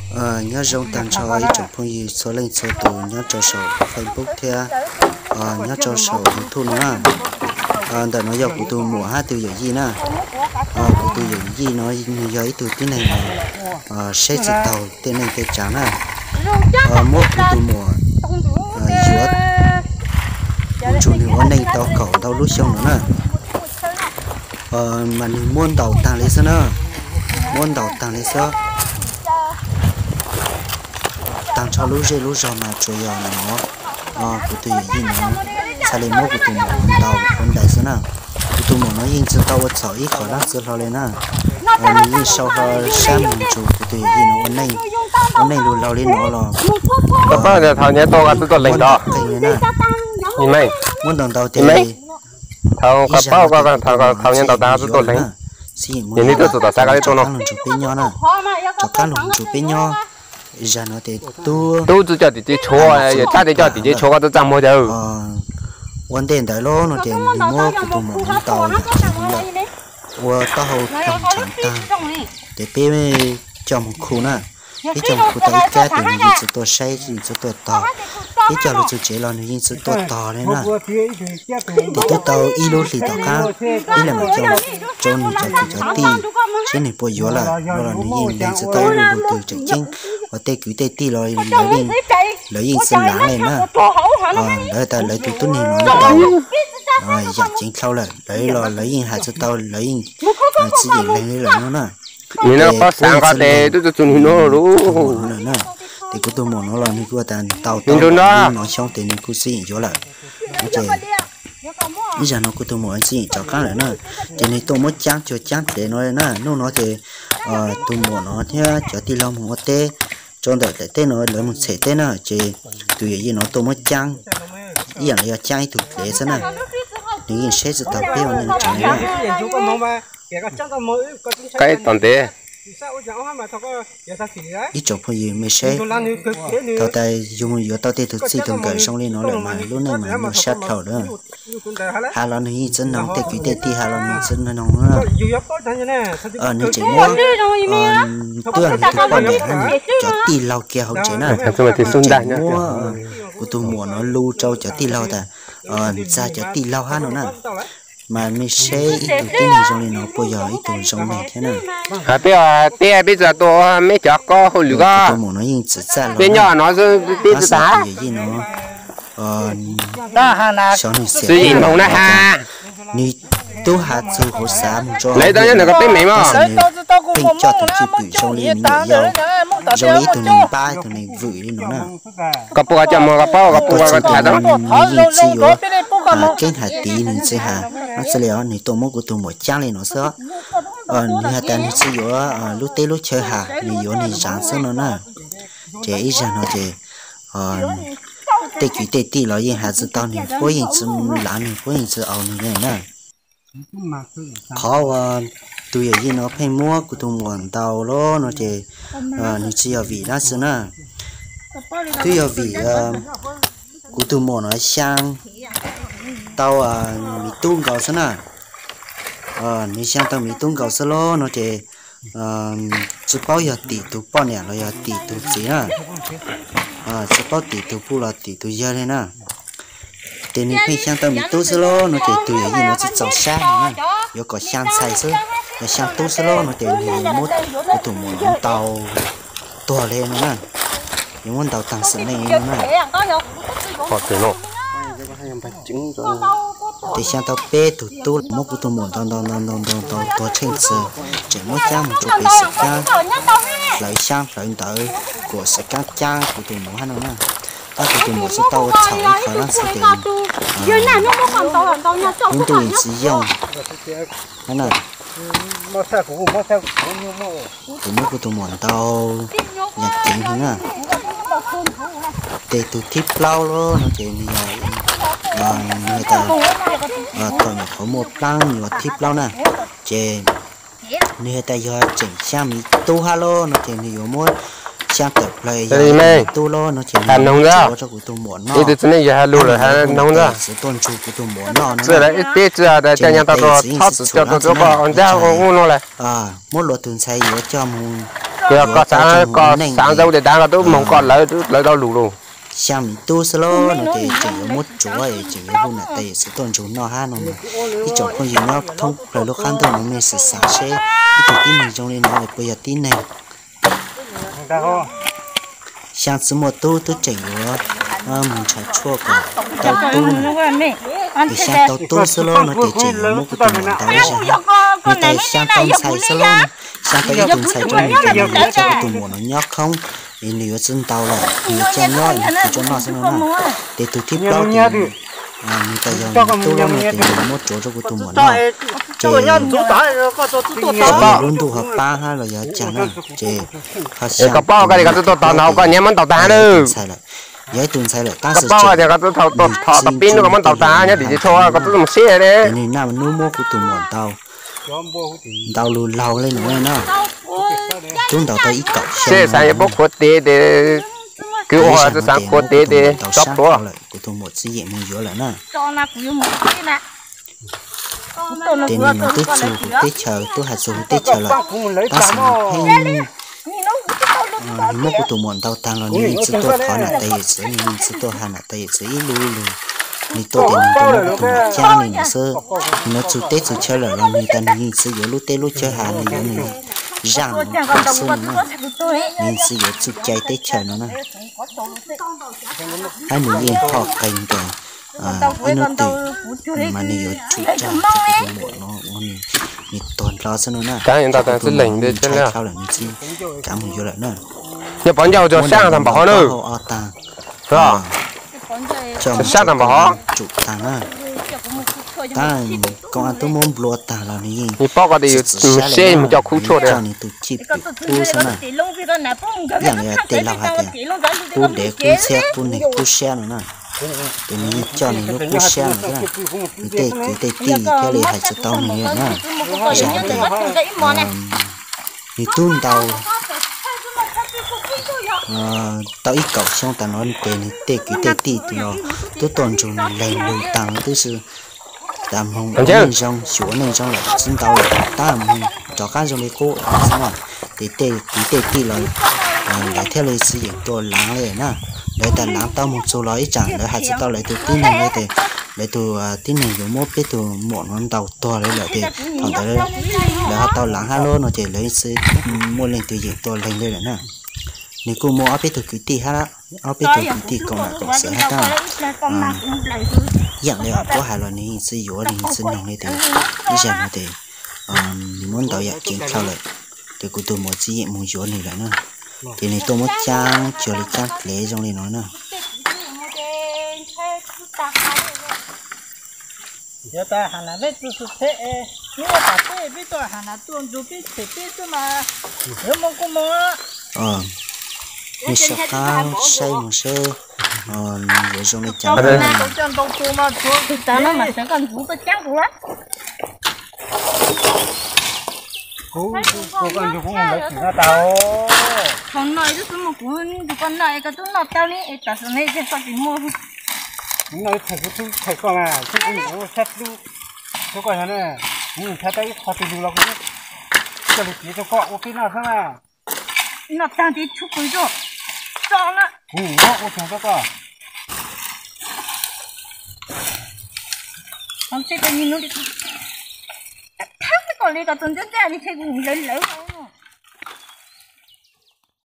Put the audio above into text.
Nyob zoo tag nrho ib tsoom phooj ywg txhua leej txhua tus nyob rau saum Facebook thiab nyob rau saum YouTube no na. Ntawm no yog kuv tus muam hab tus yawm yij na. Kuv tus yawm yij no nws yog ib tug tib neeg saib tsis taus tej neej tej tsav na. Muab kuv tus muam yuav mus nrug nws ua neej tau kaum ntau lub xyoo no na. Mas nws muab ntaus taag le xwb na, muab ntaus taag le xwb. Taag nrho lub zej lub zog mas tsuas yog nov kuv tus yawm yij no txhaj le muab kuv tus muam ntaus ua ntais xwb na. Kuv tus muam no yeej tsis tau ua txhaum ib qho dlaab tsi hlo le na. Nws yeej sau hlo sab mus nrug kuv tus yawm yij no ua neej lug laug le no los. Koj paub thaum nyiaj tuaj koj twb tuaj leeg tod. Muab ntaus ntaus tes, thaum koj paub thaum nyiaj ntaus tas twb tuaj leeg. Yog neb tuaj txug tom sab koj le tuaj no. Rov qaab lug nrug peb nyob, zag no tes tub twb coj tim tsev tshuav, yog tab tes coj tim tsev tshuav koj twb txaj muag cawv. Ua ntej ntawd lawm no ces nws muab kuv tus muam ntaus yam tsis zoo lawm, ua taub hau ploog tshaam taag, ces peb coj moog khu na. Peb coj moog khu tau ib kab tes nws yeej tsis tuaj saib, yeej tsis tuaj tog. Peb coj lug txug tsev los nws yeej tsis tuaj tog le na. Ces twb tau ib lub hlis tom qab, peb le maam coj rau nws cov kwv cov tij seb nws puas yuav lawm no los nws yeej lees tsis tau ib lub lug twg. Tseem ceeb uas tej kwv tej tij los lawv yeej tsis laav le na. Lawv tas lawv tus tub neeg no tau yam ceev dhau lawm, lawv los lawv yeej has tsis tau, lawv yeej tsis yeem lees le lawm no na. Ces kuv tus muam no los nws kuj tas ntaus tau ib nov xyoo tes nws kuj tsis yeem yuav lawm. Ces ib zag no kuv tus muam tsis yeem rov qaab lawm na, ces nws tuaj muab caab cuag caab dlev no na. Nub no ces tus muam no thiab cov tij laug moog ua teb rau ntawm daim teb no, lawv moog tshem teb na, ces tus yawm yij no tuaj muab caab ib yaam le yog caab ib tug dlev xwb na. Nws yeej saib tsis taus peb ua neej tsaam le na. Ib tsoom phooj ywg mej saib, thaum tas yug moog yuav tau tej tug txij tug nkawm zoo le no lawm mas lub neej mas nyuaj sab dhau lawm. Has los nws yeej tsis noog, tej kwv tej tij has los nws tsis noog na. Nws tseem muab, twb yog nws tus poj niam hab nws cov tij laug kiag hauv tsev na, nws tseem muab kuv tus muam no lug rau cov tij laug tas, txag cov tij laug hab no na. Mas mej saib ib tug tib neeg zoo le no puas yog ib tug zoo neeg thiab na. Peb, peb tsis tua meb cov qab hauj lwm ko. Tus muam no yeej tsis txaj los, peb nyob no peb tsis tas. Tus yawm yij no xyov nws xiam tsis yeem noog na has. Nws tub has txug hauv xav moog rau lawv tau nyob ntawm ko peb meem mas nws pheej coj tus cwj pwm zoo li me nyuam yaus, zoo li ib tug neeg npab ib tug neeg vwm li no na. Koj puas coj moog koj paub, koj puas koj tham tau. Nws yeej tsis yuav keeb has tiv, nws tsis has dlaab tsi le os, nws tuaj muab kuv tus muam caab le no xwb. Nws has tas nws tsis yuav lub teb lub chaw has, nws yuav nws zaav xwb no na. Ces ib zag no ces tej kwv tej tij los yeej has tsis tau nws, puab yeej tsis laav nws, puab yeej tsis aus nws le na. Qhov uas tus yawm yij no pheej muab kuv tus muam ntaus lawm no ces nws tsis yog vim dlaab tsi na. Twb yog vim kuv tus muam no xyaa tau miv tub nkaus xwb na. Nws xyaa tau miv tub nkaus xwb lawm no ces tsis paub yog tim tus poj niam los yog tim tus txiv na, tsis paub tim tus puj los tim tus yawg li na. Ces nws pheej xyaa tau miv tub xwb lawm no ces tus yawm yij no tsis txaus sab na, yuav kom xyaa ntxhais xwb, yog xyaa tub xwb lawm no ces nws yuav muab kuv tus muam no ntaus tuag le no na, yuav muab ntaus taag xwm neej li no na. Ces xyaa tau peb tug tub los muab kuv tus muam ntaus ntaus ntaus ntaus ntaus ntaus tuag tsheej txwm, tseem muab caab moog rua pem xwm kaab, hlawv xyaab hlawv ntawv, kuam xwm kaab caab kuv tus muam hab no na. Tab kuv tus muam tsis tau ua txhaum ib qho dlaab tsi tes lub ntuj yeej tsis yooj hab na. Ces muab kuv tus muam ntaus yam ceev heev na. Ces tug thib plaub lawm no ces nws yog, nws has tas thaum nyuam qhuav muaj plaab nws yog thib plaub na, ces nws has tas yog tseem xyaa miv tub hab lawm no ces nws yuav muab xyaa tawm plawg yog miv tub lawm no ces nws yuav ua rau kuv tus muam noj. Txiv tuaj ntsug kuv tus muam noj no na. Ces nws tes txiv yeej tsis txhum dlaab tsi na, muab luag tug ntxhais yuav coj moog Koj xaav, koj xaav zoo li cas koj tub moog koj lawv, lawv tau lug lug. Xyaa miv tub xwb lauj no ces tseem yuav muab tsuav es tseem yuav hu nam tais yawm txwv tuaj ntsug noj hab no mas ib tsoom phooj ywg nyob thoob plawg lub qab ntuj no mej xav xav seb ib tug tib neeg zoo li no es puas yog tib neeg. Xyaa tsi muaj tub, tub tseem yuav moog nrhav tshuaj kom tau tub no. Es xyaa tau tub xwb lauj no ces tseem yuav muab kuv tus muam ntaus ib zaug. Nwg tas xyaa tau ntxhais xwb lauj no, xyaa tau ib tug ntxhais rua nwg ces nwg yuav tso kuv tus muam no nyob khoob, es nwg yuav tsi ntaus lawm, nwg yuav tso nyob es nwg tsi tso noj xwb no na. Ces tug thib plaub ces nwg tas yog tub lauj no ces nwg muab tsuav rua kuv tus muam noj. Ces lub ntuj ho paab hab los yog caag na, ces ho xyaa koj paub koj li koj tub tau tog ntaus koj nyav muab ntaus tag hab ib tug ntxhais lawm. Yog ib tug ntxhais lawm tab sis koj paub tias koj tub tau tog tog pib nub koj muab ntaus tag nyob tim tsev tshuaj koj tub tsi moog siab le. Ces nwg naj nub muab kuv tus muam ntaus, ntaus lug laug le nuav na. Tub ntaus tau ib kaum xyoo, xaav yuav puab khuav tes tes, kwv ua tsi xaav khuav tes tes tso pluav lawm, kuv tus muam txwv yeem moog yuav lawm na. Ces nwg tub txug huv teb chaws, tub has txug huv teb chaws lawm, tab sis nwg pheej, nwg muab kuv tus muam ntaus taag los nwg yeej tsi tuaj thov nam tais yawm txwv, nwg yeej tsi tuaj has nam tais yawm txwv ib lub lug. Nwg tuaj tes nwg tuaj muab kuv tus muam cab le nuav xwb. Nwg nuav txug teb txug chaw lawm los nwg tas nwg yeej tsi yuav lub teb lub chaw has, nwg yuav nwg zaaj nwg xwb no na. Nwg yeej tsi yuav txuj cai teb chaws no na. Hab nwg yeej ho qeeg nkaus ib nub twg mas nwg yuav tshum tsaam txug kuv tus muam no ua nwg tuag nrho xwb no na. Txug kuv tus muam no nwg ntshai dhau lawm nwg tsi kaav moog yuav lawm na. Yog pov ncauj tso sab taag npaum hov na. Hau o taag, tso sab taag npaum hov, tsum taag na. Tab koob a tub muab nplua taag los nwg yeej tsi txwv sab le na, nwg coj nwg tus chij pwm kub xwb na. Ib yaam le tej laug has tas kub dev kub ntxhiab kub neeg kub sab no na. Ces nwg yeej coj nwg lub kub sab no xwb na. Nwg tej kwv tej tij thiaj li has tsi tau nwg na. Zag tas nwg tub ntaus tau ib kaum xyoo taag no ces nwg tej kwv tej tij los tub tuaj nrug nwg leeg lug taag no tub xwb. Tas moog ua neej zoo, xyuas ua neej zoo lawm tsi ntaus lawm, tab moog rov qaab zoo li qub xwb na. Ces tej kwv tej tij los lawv thiaj li txwv yeem tuaj laav le na. Lawv tas laav tau moog txug los ib tsaam lawv has tsi tau lawv tug tib neeg le tes lawv tug tib neeg yuav muab peb tug muam no ntaus tuag le lawm tes thaum ntawd lawv ho tau laav hab lub no ces lawv txwv muaj leej twg yeem tuaj leeg le lawm na. Nwg kuj muaj ob peb tug kwv tij hab, ob peb tug kwv tij koom nam koom xwv hab tab ib yaam le puab has los nwg yeej tsi yuav, nwg yeej tsi noog le tes ib zag no tes nwg muab ntaus yaam ceev dhau lawm, ces kuv tug muam txwv yeem moog yuav nwg lawm na. Ces nwg tuaj muab caab cuag li caab dlev zoo li no na. Yog tas has nas mej tsi xwm txhev es, nub tas peb peb tuaj has nas tuaj nrug peb them peb xwb mas, yuav moog kuj moog. Mej soj qaab saib moog seb yuav zoo li cas na. Tug tas no mas sawv koj ntxuv tuaj caab kuv. Kuv, kuv, kuv nrug kuv moog lawv tim no tas. Thaum no es tub xwb moog kuv nrug koj noj es koj tub noj tau li es tam sim no es koj tsis muaj. Kuv noj ib txhais kuv tub txhais koj mas, tub kuv nrug sab tub, tub koj yog na, kuv nrug sab tau ib qho twg lug los kuv coj lug txiav rua koj ua peb noj xwb na. Noj taag tes tshub pw rua tso na. Kuv nrug ua tsaug rua koj. Qhov ntshe koj nyiag nub li, thab xwb kom li koj tug ntxhab ntxhab li ntshe kuv lawv lawv.